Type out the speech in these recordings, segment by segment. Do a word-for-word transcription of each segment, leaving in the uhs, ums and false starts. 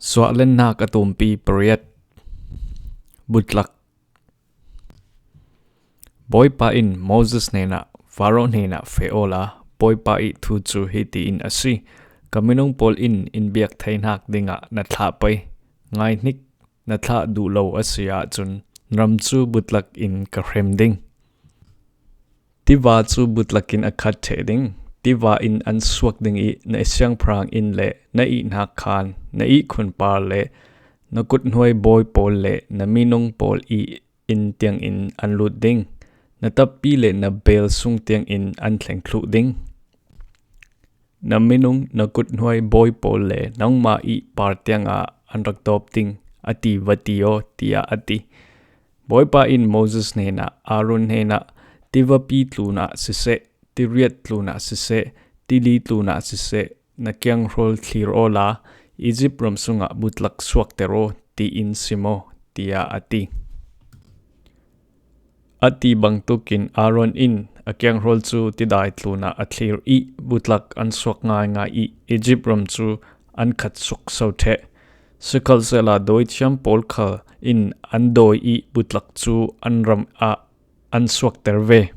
Suahlen hnak a tumpi pariat. Butlak. Bawipa in Moses hnenah, Faro hnenah feh awla, Bawipa ih thu cu hitiin a si: Ka minung pawl in in biak thei hnak dingah na thlah pei. Ngaihnik, na thlah duh lo a si ahcun ram cu butlak in ka hrem ding. Tiva cu butlak in a khat ṭheh ding. Tiva in an suak ding ih na siangpahrang inn le na ihnak khaan, na ihkhun par le na kuthnuai bawi pawl le na minung pawl ih inn tiangin an lut ding. Na tappi le na beel sung tiangin an thleng thluh ding. Na minung, na kuthnuai bawi pawl le nangmah ih par tiangah an rak dawp ding, a ti va ti aw, tiah a ti. Bawipa in Moses hnenah, Aaron hnenah, Tivapi tlunah siseh, tiriat tlunah siseh, tili tlunah siseh, na kianghrawl thlir awla Izipt ram sungah butlak suakter aw, tiin sim aw, tiah a ti. A ti bangtukin Aaron in a kianghrawl cu tidai tlunah a thlir ih butlak an suak ngaingai ih Izipt ram cu an khat sukso ṭheh. Sikhalsehla dawithiam pawl khal in an dawi ih butlak cu an ram ah an suakter ve.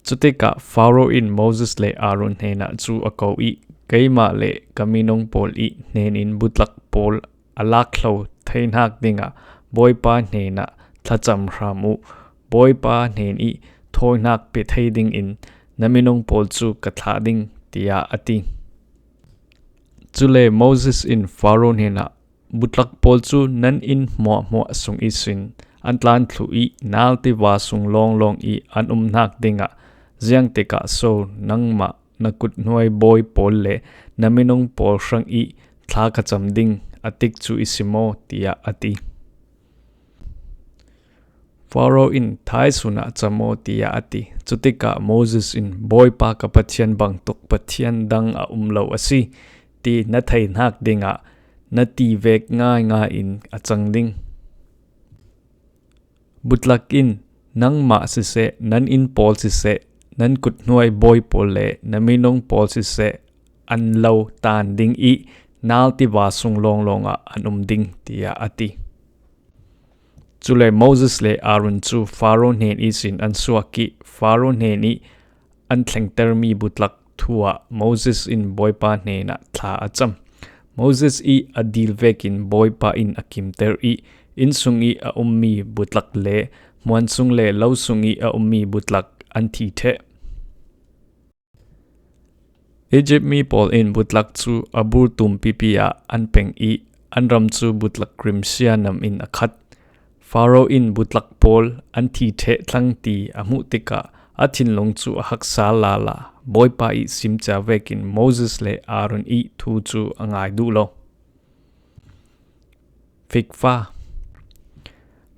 Cutikah Faro in Moses le Aaron hnenah cu a ko ih, Keimah le ka minung pawl ih hnenin butlak pawl a lakhlo thei hnak dingah Bawipa hnenah thlacam hram uh. Bawipa hnen ih thawinak pe thei dingin na minung pawl cu ka thlah ding, tiah a ti. Cule Moses in Faro hnenah, Butlak pawl cu nan inn hmuahhmuah sung ihsin an tlan thluh ih nal tiva sung lawnglawng ih an um hnak dingah ziangtikah so nangmah na kuthnuai bawi pawl le na minung pawl hrang ih thla ka cam ding, a tik cu i si maw? Tiah a ti. Faro in, Thaisun ah cam aw, tiah a ti. Cutikah Moses in, Bawipa ka Pathian bangtuk Pathian dang a um lo a si, ti na thei hnak dingah na ti vek ngaingai in a cang ding. Butlak in nangmah siseh, nan inn pawl siseh, nan kuthnuai bawi pawl le na minung pawl siseh an lo tan ding ih nal tiva sung lawnglawng ah an um ding, tiah a ti. Cule Moses le Aaron cu Faro hnen ihsin an suak ih Faro hnen ih an thlengtermi butlak thu ah Moses in Bawipa hnenah thla a cam. Moses ih a dil vekin Bawipa in a kimter ih innsung ih a ummi butlak le hmuan sung le lo sung ih a ummi butlak an thi ṭheh. Izipt mi pawl in butlak cu a bur tum pipi ah an peng ih an ram cu butlak rimsia nam in a khat. Faro in butlak pawl an thi ṭheh thlang ti a hmuh tikah a thinlung cu a haksa lala. Bawipa ih simcia vekin Moses le Aaron ih thu cu a ngai duh lo. Fikfa.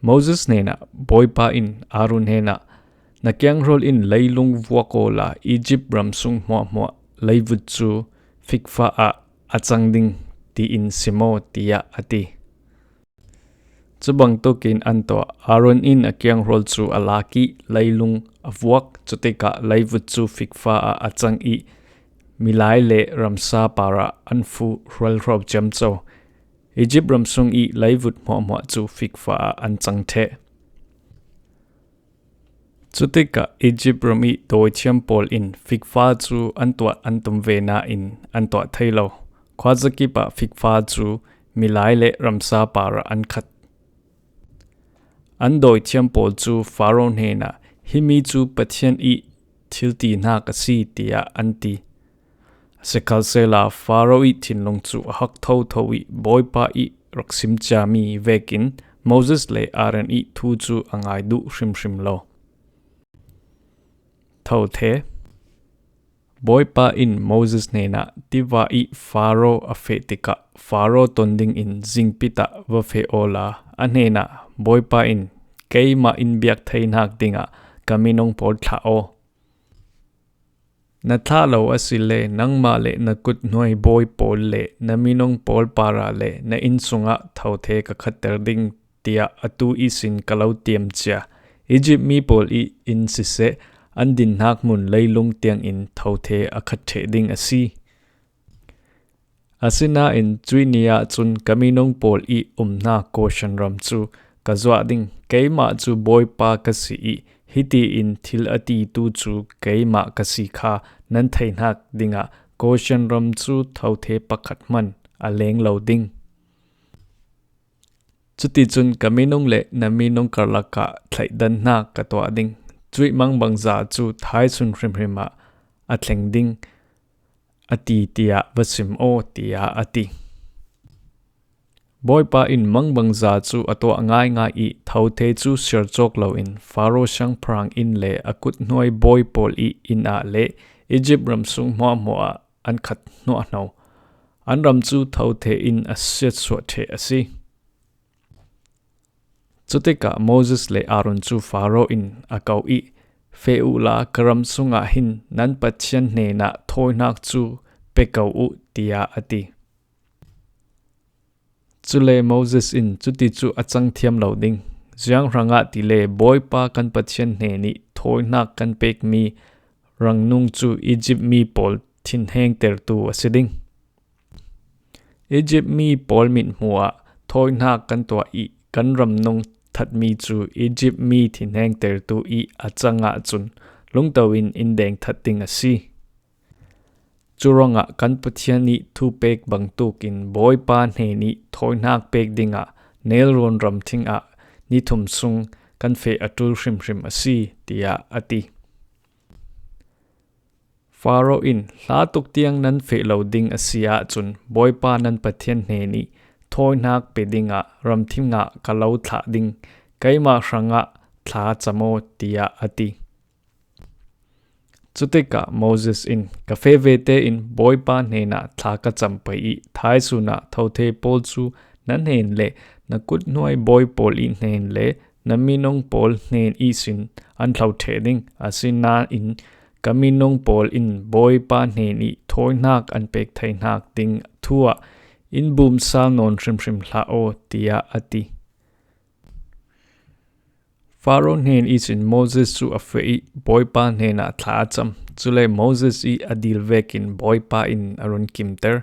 Moses hnenah Bawipa in Aaron hnenah, Na kianghrawl in leilung vuak awla Izipt ram sung hmuahhmuah leivut cu fikfa ah a cang ding, tiin sim aw, tiah a ti. Cubangtuk in an tuah. Aaron in a kianghrawl cu a lak ih leilung a vuak. Cutikah leivut cu fikfa ah a cang ih milai le ramsa parah an fuh hrualhro ciamco. Izipt ram sung ih leivut hmuahhmuah cu fikfa ah an cang ṭheh. Cutikah Izipt ram ih dawithiam pawl in fikfa cu an tuah an tum ve nain an tuah thei lo. Khuazakip ah fikfa cu milai le ramsa parah an khat. An dawithiam pawl cu Faro hnenah, Himi cu Pathian ih thil tihnak a si, tiah an ti. Sikhalsehla Faro ih thinlung cu a hak thotho ih Bawipa ih rak simciami vekin Moses le Aaron ih thu cu a ngai duh hrimhrim lo. Thothe. Bawipa in Moses hnenah, Tiva ih Faro a feh tikah Faro ton dingin zingpit ah va feh awla a hnenah, Bawipa in, Keimah in biak thei hnak dingah ka minung pawl thlah aw. Na thlah lo asile nangmah le na kuthnuai bawi pawl le na minung pawl parah le na inn sungah thothe ka khatter ding, tiah atu ihsin ka lo tiamcia. Izipt mi pawl ih inn siseh, an dinhnak hmun leilung tiangin thothe a khat ṭheh ding a si. Asinain cuih ni ah cun ka minung pawl i umnak Goshen ram cu ka zuah ding. Keimah cu Bawipa ka si i hiti in thil a titu cu keimah ka si kha nan theihnak dingah Goshen ram cu thothe pakhat hman a leng lo ding. Cuticun ka minung le na minung karlak ah thlaihdannak ka tuah ding. Cuih mangbangza cu thaisun hrimhrim ah a thleng ding a ti, tiah va sim aw, tiah a ti. Bawipa in mangbangza cu a tuah ngaingai i thothe cu siar cawk loin Faro siangpahrang inn le a kuthnuai bawi pawl i inn ah le Izipt ram sung hmuahhmuah ah an khat hnuahno. An ram cu thothe in a siatsuah ṭheh a si. Cutikah Moses le Aaron cu Faro in a ko i, "Feh uhla, ka ram sungah hin nan Pathian hnenah thawinak cu pe ko uh," tiah a ti. Cule Moses in cuti cu a cang thiam lo ding. Ziang hrangah tile Bawipa kan Pathian hnen i thawinak kan pekmi rangnung cu Izipt mi pawl thinhengtertu a si ding. Izipt mi pawl mithmuh ah thawinak kan tuah i kan ramnung thatmi cu Izipt mi thinhengtertu i a cang ahcun lungto in in dengthat ding a si. Cu ruangah kan Pathian ih thupek bangtuk in Bawipa hnen i thawinak pek dingah nelrawn ramthing ah ni thum sung kan feh a ṭul hrimhrim a si, tiah a ti. Faro in, "Hla tuk tiang nan feh lo ding a si ahcun Bawipa nan Pathian hnen i thawinak pe dingah ramthing ah ka lo thlah ding, keimah hrangah thla cam aw," tiah a ti. Cutikah Moses in, "Ka feh ve tein Bawipa hnenah thla ka cam pei i thaisun ah thothe pawl cu na hnen le na kuthnuai bawi pawl i hnen le na minung pawl hnen ihsin an thlo ṭheh ding. Asinain ka minung pawl in Bawipa hnen i thawinak an pek theinak ding thu ah in bum sal nawn hrimhrim hlah aw," tiah a ti. Faro hnen ihsin Moses cu a feh i Bawipa hnenah thla a cam. Cule Moses i a dil vekin Bawipa in a run kimter.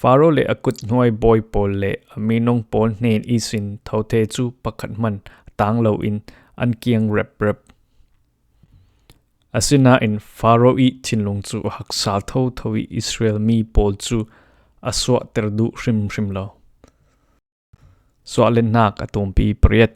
Faro le a kuthnuai bawi pawl le a minung pawl hnen ihsin thothe cu pakhat hman a tang loin an kiang reprep. Asinain Faro i thinlung cu a haksa thotho i Israel mi pawl cu a suahter duh hrimhrim lo. Suahlennak a tumpi pariat.